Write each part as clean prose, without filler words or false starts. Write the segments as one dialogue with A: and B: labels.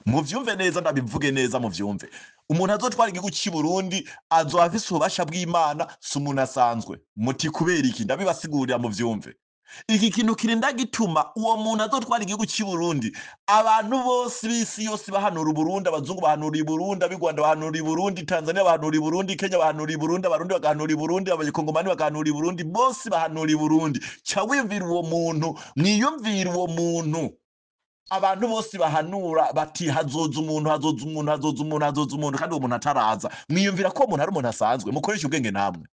A: Muvyumve neza, ndabivuge neza, muvyumve. Umuntu azotwara igihugu cy'i Burundi azoba afise ububasha bw'Imana, si umuntu asanzwe. Muti kubera iki? Ndabibasigurira muvyumve. Iki kintu kirinda gituma uwo muntu azotwara igihugu cy'i Burundi, abantu bose b'isi yose bahanura Uburundi, abazungu bahanura i Burundi, ab'i Rwanda bahanura i Burundi, Tanzania bahanura i Burundi, Kenya bahanura i Burundi, abarundi bagahanura i Burundi, abakongomani bagahanura i Burundi, bose bahanura i Burundi. Ca wiyumvira uwo muntu, mwiyumvira uwo muntu abantu bose bahanura bati hazoza umuntu, hazoza umuntu, hazoza umuntu, hazoza umuntu, kandi uwo muntu ataraza. Mwiyumvira ko uwo muntu ari umuntu asanzwe? Mukoresha ubwenge namwe,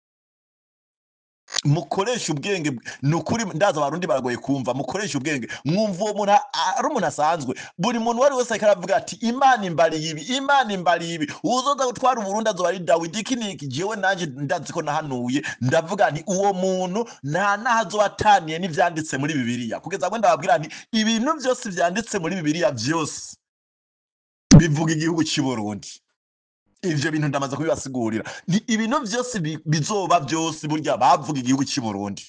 A: mukoresha ubwenge. Ni ukuri ndaza abarundi baragoye kumva. Mukoresha ubwenge, mwumva uwo muntu ari umuntu asanzwe? Buri muntu uwo ari wese ariko aravuga ati Imana imbariye ibi, Imana imbariye ibi, uzoza gutwara Uburundi azoba ari Dawidi, iki niki. Jewe nanje ndazi ko nahanuye, ndavuga nti uwo muntu nta naho azoba ataniye n'ivyanditse muri Bibiliya. Kugeza aho ndababwira nti ibintu vyose vyanditse muri Bibiliya vyose bivuga igihugu cy'i Burundi. Ivyo bintu ndamaze kubibasigurira. Ni ibintu vyose bizoba vyose burya bavuga igihugu cy'i Burundi.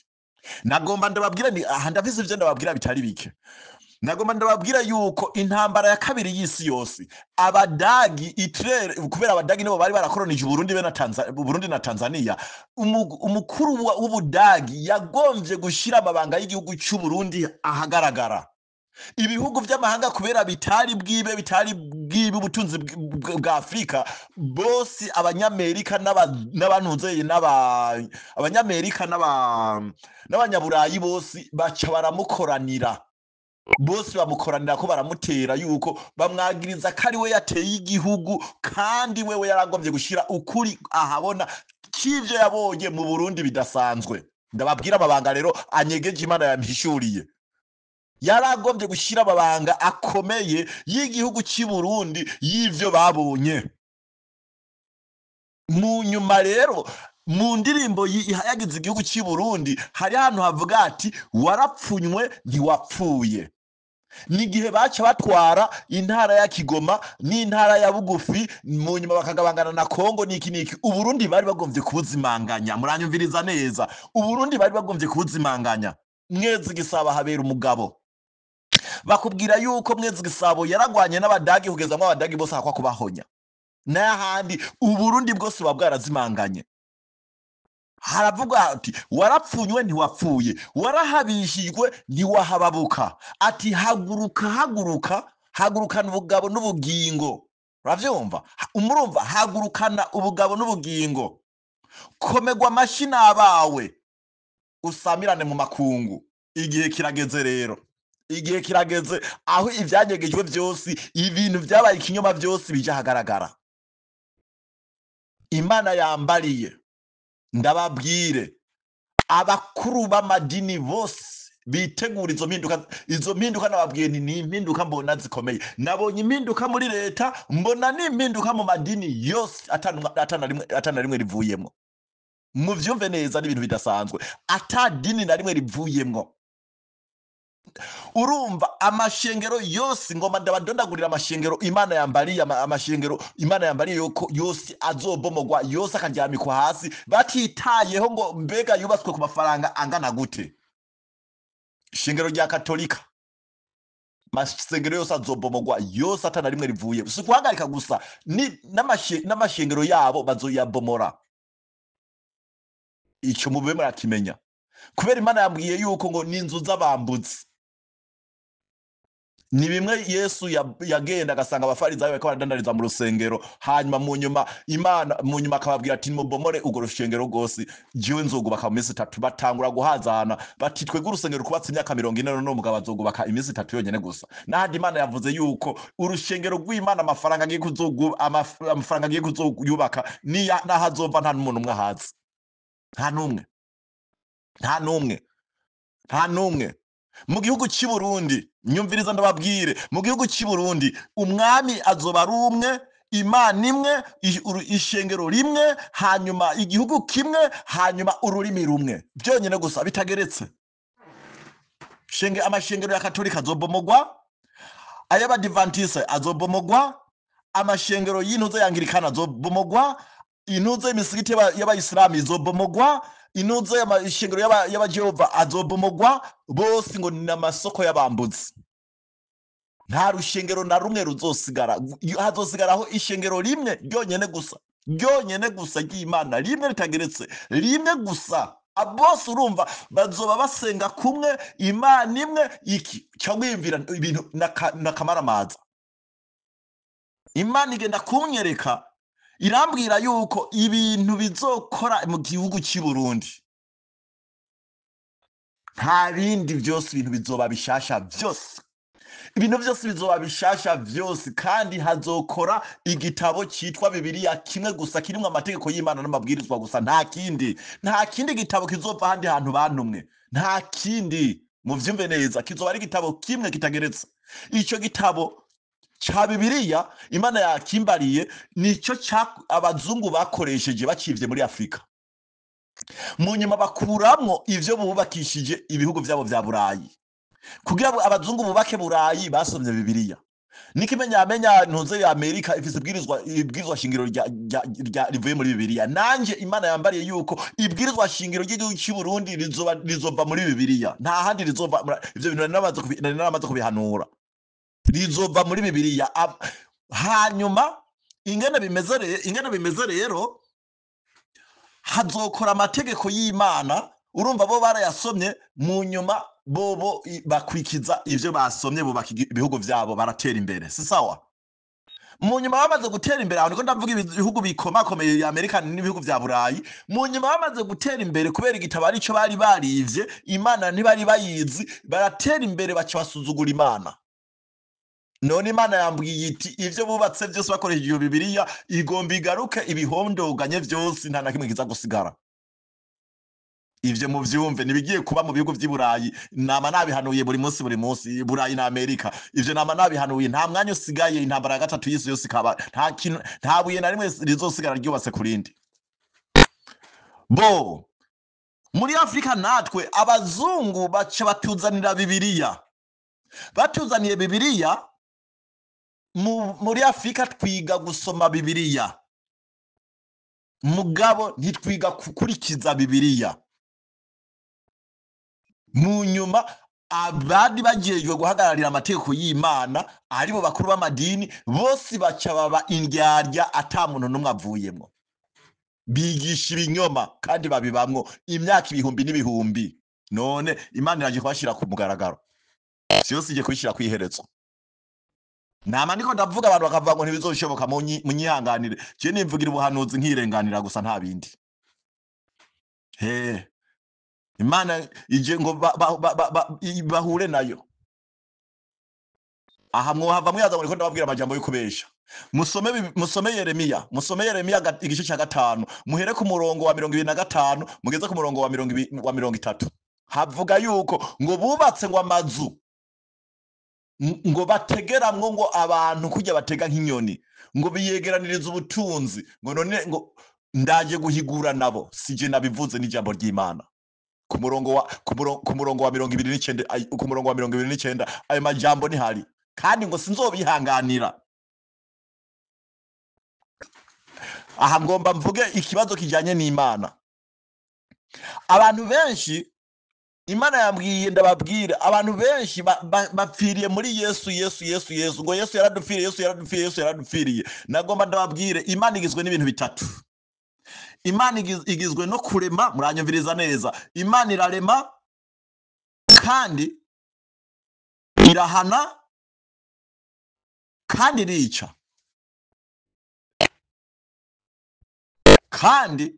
A: Nagomba ndababwira ni aha, ndafise ivyo ndababwira bitari bike. Nagomba ndababwira yuko intambara ya kabiri y'isi yose, abadagi Hitler, kubera abadagi nibo bari barakoronije Uburundi be na Burundi na Tanzania, umukuru w'Ubudagi yagombye gushira amabanga y'igihugu cy'u Burundi ahagaragara. Ibihugu by'amahanga, kubera bitari bwibe ubutunzi bwa Afurika bose, abanyamerika n'abantuze abanyamerika n'abanyaburayi bose baca baramukoranira, bose bamukoranira ko baramutera yuko bamwagiriza ko ari we yateye igihugu, kandi wewe yaragombye gushyira ukuri ahabona k'ivyo yabonye mu Burundi bidasanzwe. Ndababwira amabanga rero anyegeje Imana yampishuriye. Yaragombye gushyira amabanga akomeye y'igihugu cy'i Burundi y'ivyo babonye. Mu nyuma rero, mu ndirimbo ihayagiza igihugu cy'i Burundi, hari ahantu havuga ati warapfunywe ntiwapfuye. Ni igihe baca batwara intara ya Kigoma n'intara ya Bugufi, mu nyuma bakagabangana na Kongo n'iki n'iki. Uburundi bari bagombye kubuzimanganya. Muranyumviriza neza, Uburundi bari bagombye kubuzimanganya. Mwezi Gisabo habera umugabo. Bakubwira yuko Mwezi Gisabo yaragwanye n'abadagi kugeza mu abadagi bose hakwa kubahonya, n'ahandi Uburundi bwose buba bwarazimanganye. Haravuga ati warapfunywe ntiwapfuye, warahabishijwe ntiwahababuka. Ati haguruka, haguruka, hagurukana ubugabo n'ubugingo. Uravyumva? Umurumva, hagurukana ubugabo n'ubugingo, komegwa amashyi n'abawe, usamirane mu makungu. Igihe kirageze rero, igihe kirageze aho ivyanyegejwe vyose, ibintu vyabaye ikinyoma vyose bija ahagaragara. Imana yambariye ndababwire, abakuru b'amadini bose bitegura izo mpinduka. Izo mpinduka nababwiye ni impinduka mbona zikomeye. Nabonye impinduka muri leta, mbona n'impinduka mu madini yose atana rimwe rivuyemo. Muvyumve neza, n'ibintu bidasanzwe, ata dini na rimwe rivuyemwo. Urumva amashengero yose, ngoma ndabadondagurira amashengero Imana yambariye, amashengero Imana yambariye yuko yose azobomogwa, yose akaryamikwa hasi, batitayeho ngo mbega yubatswe ku mafaranga angana gute. Ishengero rya Katolika, amasengero yose azobomogwa yose atana rimwe rivuye. Si guhagarika gusa, ni n'amashengero yabo bazoyabomora. Ico mube murakimenya, kubera Imana yambwiye yuko ngo ni inzu z'abambuzi. Ni bimwe Yesu yagenda agasanga abafarizayo bariko baradandariza mu rusengero, hanyuma mu nyuma Imana mu nyuma akababwira ati mubomore urwo rusengero rwose, jewe nzogubaka mu minsi 3. Batangura guhazana bati twebwe urusengero kubatse imyaka 40, none umugabo azogubaka iminsi 3 yonyene gusa. N'ahandi Imana yavuze yuko urusengero rw'Imana amafaranga agiye kuzoyubaka niya naho azova nta n'umuntu umwe ahazi, nta n'umwe, nta n'umwe, nta n'umwe. Mu gihugu cy'i Burundi, nyumviriza ndababwire, mu gihugu cy'i Burundi umwami azoba ari umwe, Imana imwe, ishengero rimwe, hanyuma igihugu kimwe, hanyuma ururimi rumwe, byonyine gusa bitageretse. Amashengero ya Katolika azobomogwa, ay'abadivantise azobomogwa, amashengero y'intuzo ya Anglikana azobomogwa, intuzo y'imisigiti y'abayisilamu izobomogwa, intuzo y'amashengero y'abajehova azobomogwa. Bose ngo ni amasoko y'abambuzi. Nta rushengero na rumwe ruzosigara, hazosigaraho ishengero rimwe ryonyene gusa, ryonyene gusa ry'Imana, rimwe ritageretse, rimwe gusa. Bose urumva bazoba basenga kumwe, Imana imwe. Iki cyangwa wiyumvira ibintu n'akamaramaza. Imana igenda kunyereka, irambwira yuko ibintu bizokora mu gihugu cy'i Burundi nta bindi, byose ibintu bizoba bishasha byose, ibintu byose bizoba bishasha byose. Kandi hazokora igitabo cyitwa Bibiliya kimwe gusa, kirimo amategeko y'Imana n'amabwirizwa gusa, nta kindi, nta kindi gitabo kizova ahandi hantu bantumwe, nta kindi. Muvyumve neza, kizoba ari igitabo kimwe kitageretse. Icyo gitabo ca Bibiliya Imana yakimbariye nicyo abazungu bakoresheje bacivye muri Afurika, mu nyuma bakuramwo ivyo bubakishije ibihugu vyabo vya Burayi. Kugira ngo abazungu bubake Burayi basomye Bibiliya. N'ikimenyamenya, ntuze ya Amerika ifise ibwirizwa shingiro rivuye muri Bibiliya. Nanje Imana yambariye yuko ibwirizwa shingiro ry'igihugu cy'u Burundi rizova muri Bibiliya, nta handi rizova. Ivyo bintu nari naramaze kubihanura, rizova muri Bibiliya. Hanyuma ingene bimeze rero, hazokora amategeko y'Imana. Urumva bo barayasomye, mu nyuma bobo bakwikiza ivyo basomye, bubaka ibihugu vyabo, baratera imbere, si sawa? Mu nyuma bamaze gutera imbere, aho niko ndavuga ibihugu bikomakomeye ya Amerika n'ibihugu vya Burayi. Mu nyuma bamaze gutera imbere, kubera igitabo arico bari barivye, Imana ntibari bayizi, baratera imbere, baca basuzugura Imana. None Imana yambwiye iti ivyo bubatse vyose bakoresheje iyo Bibiliya igomba igaruke ibihondoganye vyose, nta na kimwe kiza gusigara. Ivyo muvyumve, nibigiye kuba mu bihugu vy'i Burayi. Nama nabihanuye buri munsi, buri munsi, Burayi na Amerika. Ivyo nama nabihanuye, nta mwanya usigaye. Intambara ya gatatu y'isi yose ikaba, nta kintu, nta buye na rimwe rizosigara ryubatse ku rindi. Bo muri Afurika natwe abazungu baca batuzanira Bibiliya. Batuzaniye Bibiliya muri Afurika, twiga gusoma Bibiliya, mugabo ntitwiga gukurikiza Bibiliya. Mu nyuma abari bagejwe guhagararira amategeko y'Imana, aribo bakuru b'amadini, bose baca baba indyarya, ata muntu n'umwe avuyemwo. Bigisha ibinyoma kandi babibamwo imyaka ibihumbi n'ibihumbi. None Imana iraje kubashyira ku mugaragaro, vyose igiye kubishyira kw'iherezo. Nama ndiko ndavuga, abantu bakavuga ngo ntibizoshoboka. Munyihanganire, je nimvugira ubuhanuzi nkirenganira gusa, nta bindi. He Imana ije ngo bahure nayo. Aha mwohava mwibaza ngo ndiko ndababwira amajambo yo kubesha. Musome Yeremiya, musome Yeremiya igice cya 5, muhere ku murongo wa 25 mugeze ku murongo wa 20, wa 30. Havuga yuko ngo bubatse ngo amazu ngo bategeramwo ngo abantu kujya batega nk'inyoni, ngo biyegeraniriza ubutunzi, ngo none ngo ndaje guhigura nabo. Sije nabivuze, n'ijambo ry'Imana. Ku murongo wa 29, ku murongo wa 29, ayo majambo ntihari kandi ngo sinzobihanganira. Aha ngomba mvuge ikibazo kijanye n'Imana. Abantu benshi, Imana yambwiye ndababwira, abantu benshi bapfiriye muri Yesu, Yesu, Yesu, Yesu, ngo Yesu yaradupfiriye, Yesu yaradupfiriye, Yesu yaradupfiriye. Nagomba ndababwire, Imana igizwe n'ibintu bitatu. Imana igizwe no kurema, muranyumviriza neza. Imana irarema, kandi irahana, kandi irica. Kandi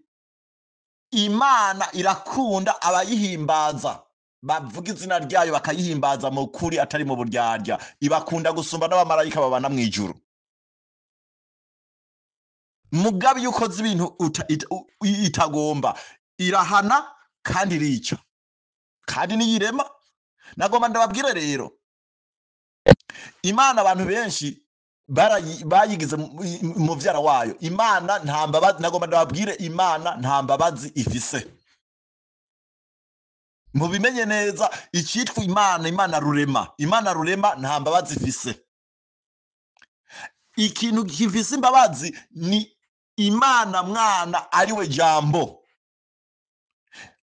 A: Imana irakunda abayihimbaza, bavuga izina ryayo bakayihimbaza mu kuri atari mu buryarya. Ibakunda gusumba n'abamarayika babana mu ijuru. Mugabe iyo ukoze ibintu itagomba, irahana kandi irica, kandi niyirema. Nagomba ndababwire rero, Imana abantu benshi bayigize muvyara wayo. Imana nta mbabazi, nagomba ndababwire, Imana nta mbabazi ifise. Mubimenye neza, icyitwa Imana, Imana rurema, Imana rurema nta mbabazi ifise. Ikintu gifise imbabazi ni Imana mwana, ariwe jambo.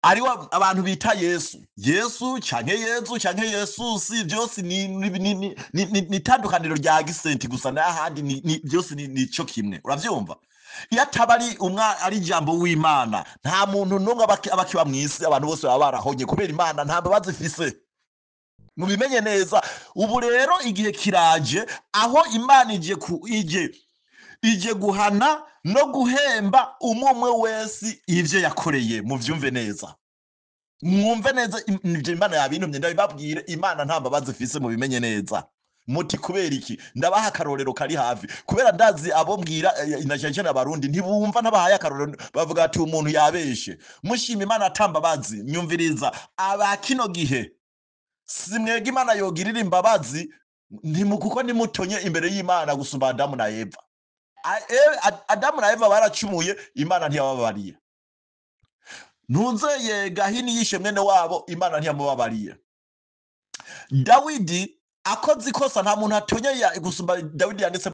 A: Ariwe abantu bita Yesu, Yesu canke Yezu canke Yesusi, byose ni itandukaniro rya gisenti gusa, n'ahandi byose ni cyo kimwe. Uravyumva? Iyo ataba ari umwa ari ijambo w'Imana, nta muntu n'umwe aba akiba mw'isi. Abantu bose baba barahonye, kubera Imana nta mbabazi ifise. Mubimenye neza. Ubu rero igihe kiraje aho Imana ije guhana no guhemba umwe umwe wese ivyo yakoreye. Muvyumve neza, mwumve neza ivyo Imana yabintumye ndabibabwire. Imana nta mbabazi ifise, mubimenye neza. Muti kubera iki? Ndabaha akarorero kari hafi, kubera ndazi abo mbwira, na cyane cyane Abarundi ntibumva ntabahaye akarorero, bavuga ati umuntu yabeshe. Mushima Imana atambabazi. Nyumviriza, aba kino gihe si mwebwe Imana yogirira imbabazi, kuko nimutonye imbere y'Imana gusumba Adamu na Eva. Adamu na Eva baracumuye, Imana ntiyababariye. Ntunzeye Gahini yishe mwene wabo, Imana ntiyamubabariye. Dawidi akoze ikosa, nta muntu atonye gusumba Dawidi yanditse.